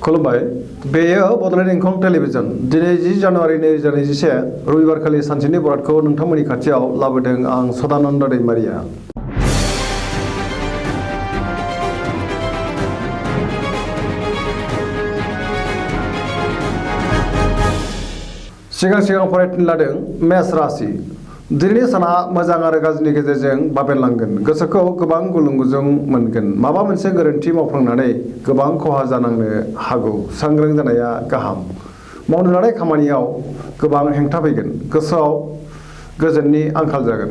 खुलुमबाय बेयो बड'लेण्ड इंखं टेलिभिजन दिनै 10 जानुवारि 2021 रबिबारखालि सानसेनि बरादखौ नोंथांमोननि खाथियाव लाबोदों आं सदानन्द दैमारिया। सिगां फरायथिन लादों मेष राशि दिनैनि साना मोजां आरो गाज्रिनि गेजेरजों बाबेनलांगोन। गोसोखौ गोबां गुलुं-गुजुं मोनगोन। माबा मोनसे गोरोन्थि मावफ्लांनानै गोबां खहा जानांनो हागौ। सांग्रां जानाया गाहाम। मावनो लानाय खामानियाव गोबां हेंथा फैगोन। गोसोआव गोजोननि आंखाल जागोन।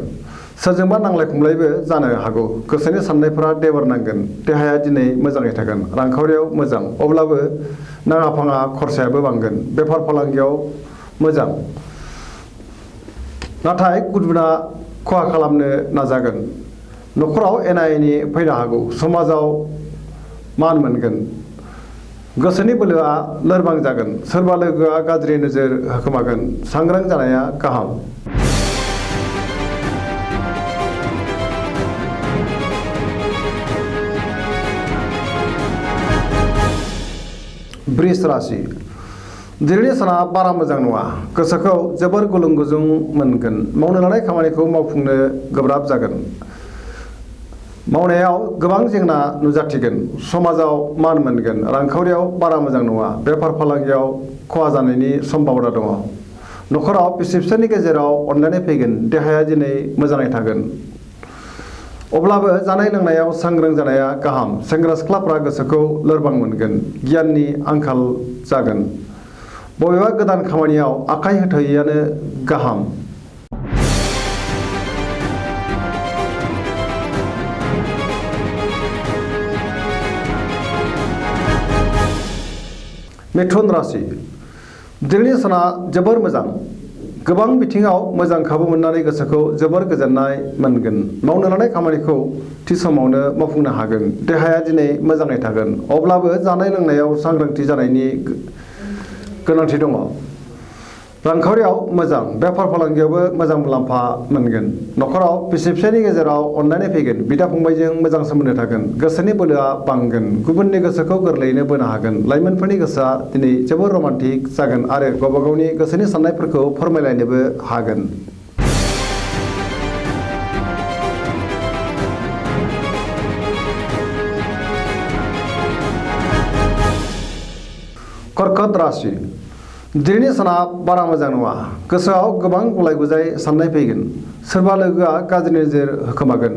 सोरजोंबा नांलाय खमलायबो जानो हागौ। गोसोनि साननायफोरा देबार नांगोन। देहाया दिनै मोजाङै थागोन। रांखावरियाव मोजां अब्लाबो नाङा फाङा खरसायाबो बांगोन। बेफार फालांगियाव मोजां नाथाय गुबुना खहा खालामनो नाजागोन। न'खराव एना एनि फैनो हागौ। समाजाव मान मोनगोन। गोसोनि बोलोआ लोरबां जागोन। सोरबा लोगोआ गाज्रि नोजोर होखोमागोन। सांग्रां जानाया गाहाम। वृष राशि दिनैनि साना बारा मोजां नङा। गोसोखौ जोबोर गुलुं-गुजुं मोनगोन। मावनो लानाय खामानिखौ मावफुंनो गोब्राब जागोन। मावनायाव गोबां जेंना नुजाथिगोन। समाजाव मान मोनगोन। रांखावरियाव बारा मोजां नङा। बेफार फालांगियाव खहा जानायनि सम्भावना दङ। न'खराव बिसि-फिसायनि गेजेराव अनलायनाय फैगोन। देहाया दिनै मोजाङै थागोन अब्लाबो जानाय लोंनायाव सांग्रां जानाया गाहाम। सेंग्रा सिख्लाफ्रा गोसोखौ लोरबां मोनगोन। गियाननि आंखाल जागोन। बबेबा गोदान खामानियाव आखाइ होथ'यैआनो गाहाम। मिथुन राशि दिनैनि साना जोबोर मोजां। गोबां बिथिङाव मोजां खाबु मोननानै गोसोखौ जोबोर गोजोननाय मोनगोन। मावनो लानाय खामानिखौ थि समावनो मावफुंनो हागोन। देहाया दिनै मोजाङै थागोन अब्लाबो जानाय लोंनायाव सांग्रांथि जानायनि गोनांथि दङ। रांखावरियाव मोजां। बेफार फालांगियावबो मोजां मुलाम्फा मोनगोन। न'खराव बिसि-फिसायनि गेजेराव अनलायनाय फैगोन। बिदा-फंबायजों मोजां सोमोन्दो थागोन। गोसोनि बोलोआ बांगोन। गुबुननि गोसोखौ गोरलैयैनो बोनो हागोन। लाइमोनफोरनि गोसोआ दिनै जोबोर रमान्टिक जागोन आरो गावबा गावनि गोसोनि साननायफोरखौ फोरमायलायनोबो हागोन। कर्कट राशि दिनैनि साना बारा मोजां नङा। गोसोआव गोबां गुलाय-गुजाय साननाय फैगोन। सोरबा लोगोआ गाज्रि नोजोर होखोमागोन।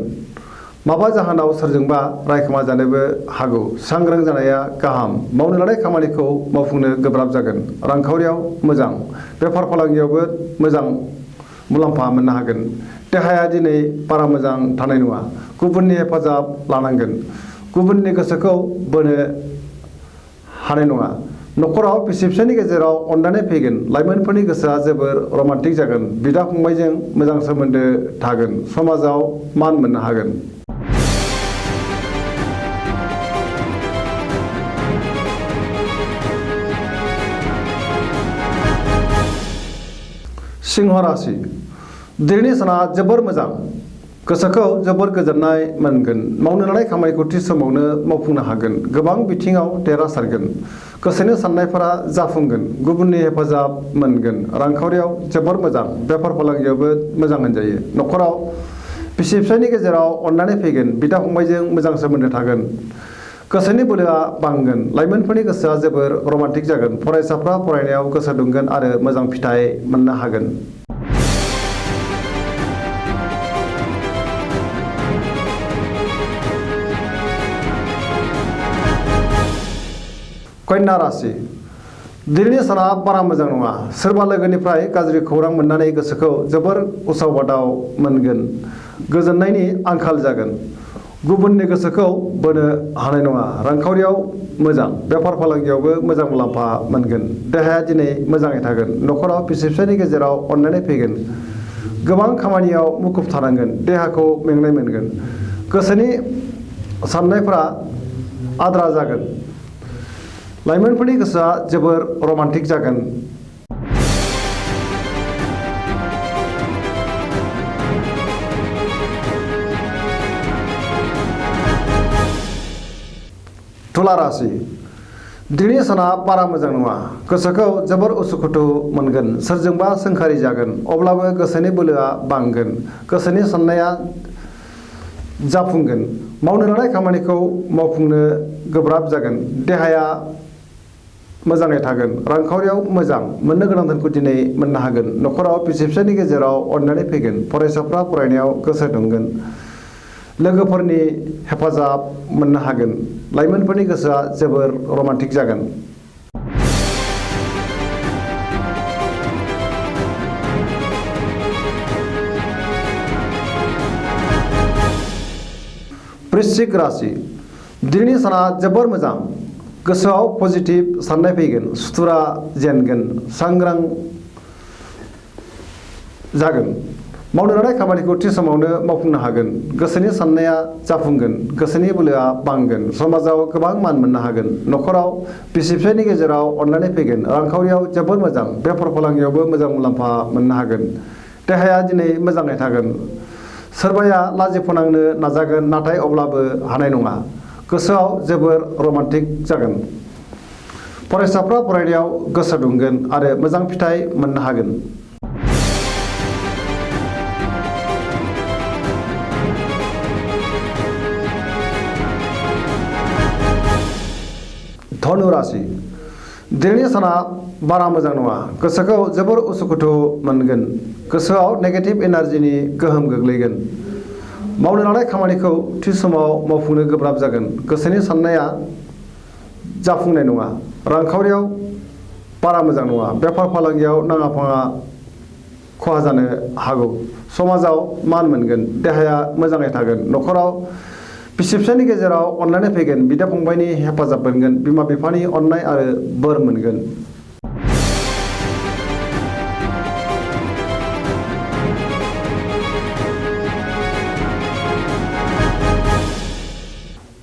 माबा जाहोनाव सोरजोंबा रायखोमा जानोबो हागौ। सांग्रां जानाया गाहाम। मावनो लानाय खामानिखौ मावफुंनो गोब्राब जागोन। रांखावरियाव मोजां। बेफार फालांगियावबो मोजां मुलाम्फा मोननो हागोन। देहाया दिनै बारा मोजां थानाय नङा। गुबुननि हेफाजाब लानांगोन। गुबुननि गोसोखौ बोनो हानाय नङा। न'खराव बिसि-फिसायनि गेजेराव अनलायनाय फैगोन। लाइमोनफोरनि गोसोआ जोबोर रमान्टिक जागोन। बिदा-फंबायजों मोजां सोमोन्दो थागोन। समाजाव मान मोननो हागोन। सिंह राशि दिनैनि साना जोबोर मोजां। गोसोखौ जोबोर गोजोननाय मोनगोन। मावनो लानाय खामानिखौ थि समावनो मावफुंनो हागोन। गोबां बिथिङाव देरहासारगोन। गोसोनि साननायफोरा जाफुंगोन। गुबुननि हेफाजाब मोनगोन। रांखावरियाव जोबोर मोजां। बेफार फालांगियावबो मोजां होनजायो। न'खराव बिसि-फिसायनि गेजेराव अनलायनाय फैगोन। बिदा-फंबायजों मोजां सोमोन्दो थागोन। गोसोनि बोलोआ बांगोन। लाइमोनफोरनि गोसोआ जोबोर रमान्टिक जागोन। फरायसाफ्रा फरायनायाव गोसो दुंगोन आरो मोजां फिथाइ मोननो हागोन। कन्या राशि दिनैनि साना बारा मोजां नङा। सोरबा लोगोनिफ्राय गाज्रि खौरां मोननानै गोसोखौ जोबोर उसाव-बादाव मोनगोन। गोजोननायनि आंखाल जागोन। गुबुननि गोसोखौ बोनो हानाय नङा। रांखावरियाव मोजां। बेफार फालांगियावबो मोजां मुलाम्फा मोनगोन। देहाया दिनै मोजाङै थागोन। न'खराव बिसि-फिसायनि गेजेराव अनलायनाय फैगोन। गोबां खामानियाव मुखुब थानांगोन। देहाखौ मेंनाय मोनगोन। गोसोनि साननायफोरा आद्रा जागोन। लाइमोनफोरनि गोसोआ जोबोर रमान्टिक जागोन। तुला राशि दिनैनि साना बारा मोजां नङा गोसोखौ जोबोर उसुखुथु मोनगोन सोरजोंबा सोंखारि जागोन अब्लाबो गोसोनि बोलोआ बांगोन गोसोनि साननाया जाफुंगोन मावनो लानाय खामानिखौ मावफुंनो गोब्राब जागोन देहाया मोजाङै थागोन रांखावरियाव मोजां मोननो गोनां धोनखौ दिनै मोननो हागोन न'खराव बिसि फिसायनि गेजेराव अननानै फैगोन फरायसाफ्रा फरायनायाव गोसो दुंगोन लोगोफोरनि हेफाजाब मोननो हागोन लाइमोनफोरनि गोसोआ जोबोर रमान्टिक जागोन। वृश्चिक राशि दिनैनि साना जोबोर मोजां गोसोआव पजिटिभ साननाय फैगोन सुथुरा जेनगोन सांग्रां जागोन मावनो लानाय खामानिखौ थि समावनो मावफुंनो हागोन गोसोनि साननाया जाफुंगोन गोसोनि बोलोआ बांगोन समाजाव गोबां मान मोननो हागोन न'खराव बिसि फिसायनि गेजेराव अनलायनाय फैगोन रांखावरियाव जोबोर मोजां बेफार फालांगियावबो मोजां मुलाम्फा मोननो हागोन देहाया दिनै मोजाङै थागोन सोरबाया लाजि फोनांनो नाजागोन नाथाय अब्लाबो हानाय नङा गोसोआव जोबोर रमान्टिक जागोन फरायसाफ्रा फरायनायाव गोसो दुंगोन आरो मोजां फिथाइ मोननो हागोन। धनु राशि दिनैनि साना बारा मोजां नङा गोसोखौ जोबोर उसुखुथु मोनगोन गोसोआव नेगेटिभ एनार्जिनि गोहोम गोग्लैगोन मावनो लानाय खामानिखौ थि समाव मावफुंनो गोब्राब जागोन गोसोनि साननाया जाफुंनाय नङा रांखावरियाव बारा मोजां नङा बेफार फालांगियाव नाङा फाङा खहा जानो हागौ समाजाव मान मोनगोन देहाया मोजाङै थागोन न'खराव बिसि फिसायनि गेजेराव अनलायनाय फैगोन बिदा फंबायनि हेफाजाब मोनगोन बिमा बिफानि अननाय आरो बोर मोनगोन।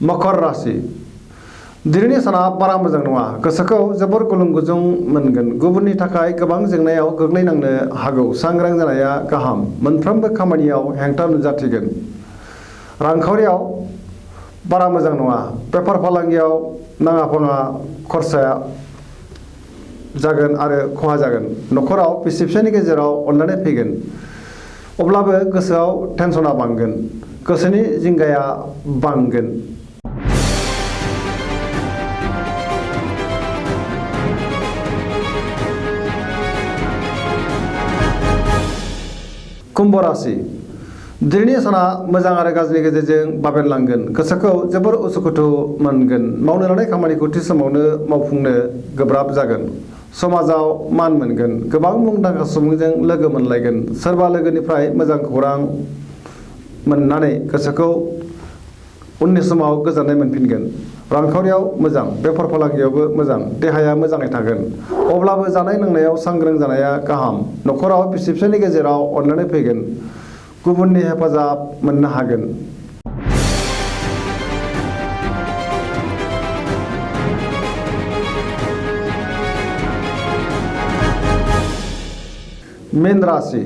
मकर राशि दिनैनि साना बारा मोजां नङा गोसोखौ जोबोर गुलुं गुजुं मोनगोन गुबुननि थाखाय गोबां जेंनायाव गोग्लैनांनो हागौ सांग्रां जानाया गाहाम मोनफ्रोमबो खामानियाव हेंथा नुजाथिगोन रांखावरियाव बारा मोजां नङा बेफार फालांगियाव नाङा फाङा खरसाया जागोन आरो खहा जागोन न'खराव बिसि फिसायनि गेजेराव अनलायनाय फैगोन अब्लाबो गोसोआव टेनसना बांगोन गोसोनि जिंगाया बांगोन। कुम्भ राशि दिनैनि साना मोजां आरो गाज्रिनि गेजेरजों बाबेनलांगोन गोसोखौ जोबोर उसुखुथु मोनगोन मावनो लानाय खामानिखौ थि समावनो मावफुंनो गोब्राब जागोन समाजाव मान मोनगोन गोबां मुंदांखा सुबुंजों लोगो मोनलायगोन सोरबा लोगोनिफ्राय मोजां खौरां मोननानै गोसोखौ उननि समाव गोजोननाय मोनफिनगोन रांखावरियाव मोजां बेफार फालांगियावबो मोजां देहाया मोजाङै थागोन अब्लाबो जानाय लोंनायाव सांग्रां जानाया गाहाम न'खराव बिसि फिसायनि गेजेराव अनलायनाय फैगोन गुबुननि हेफाजाब मोननो हागोन। मीन राशि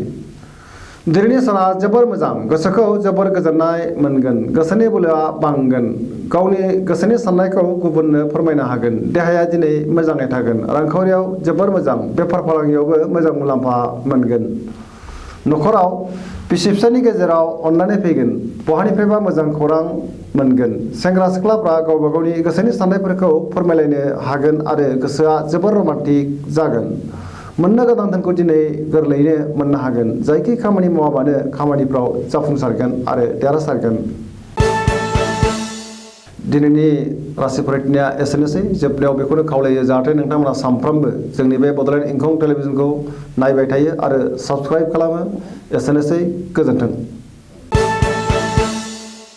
दिनैनि साना जोबोर मोजां गोसोखौ जोबोर गोजोननाय मोनगोन गोसोनि बोलोआ बांगोन गावनि गोसोनि साननायखौ गुबुननो फोरमायनो हागोन देहाया दिनै मोजाङै थागोन रांखावरियाव जोबोर मोजां बेफार फालांगियावबो मोजां मुलाम्फा मोनगोन न'खराव बिसि फिसायनि गेजेराव अनलायनाय फैगोन बहानिफ्रायबा मोजां खौरां मोनगोन सेंग्रा सिख्लाफ्रा गावबा गावनि गोसोनि साननायफोरखौ फोरमायलायनो हागोन आरो गोसोआ जोबोर रमान्टिक जागोन मोननो गोनां धोनखौ दिनै गोरलैयैनो मोननो हागोन जायखि खामानि मावाबानो खामानिफ्राव जाफुंसारगोन आरो देरहासारगोन। दिनैनि राशि फरायथिनाया एसेनोसै जोबनायाव बेखौनो खावलायो जाहाथे नोंथांमोना सानफ्रोमबो जोंनि बे बड'लेण्ड इंखं टेलिभिजनखौ नायबाय थायो आरो साबस्क्राइब खालामो एसेनोसै गोजोन्थों।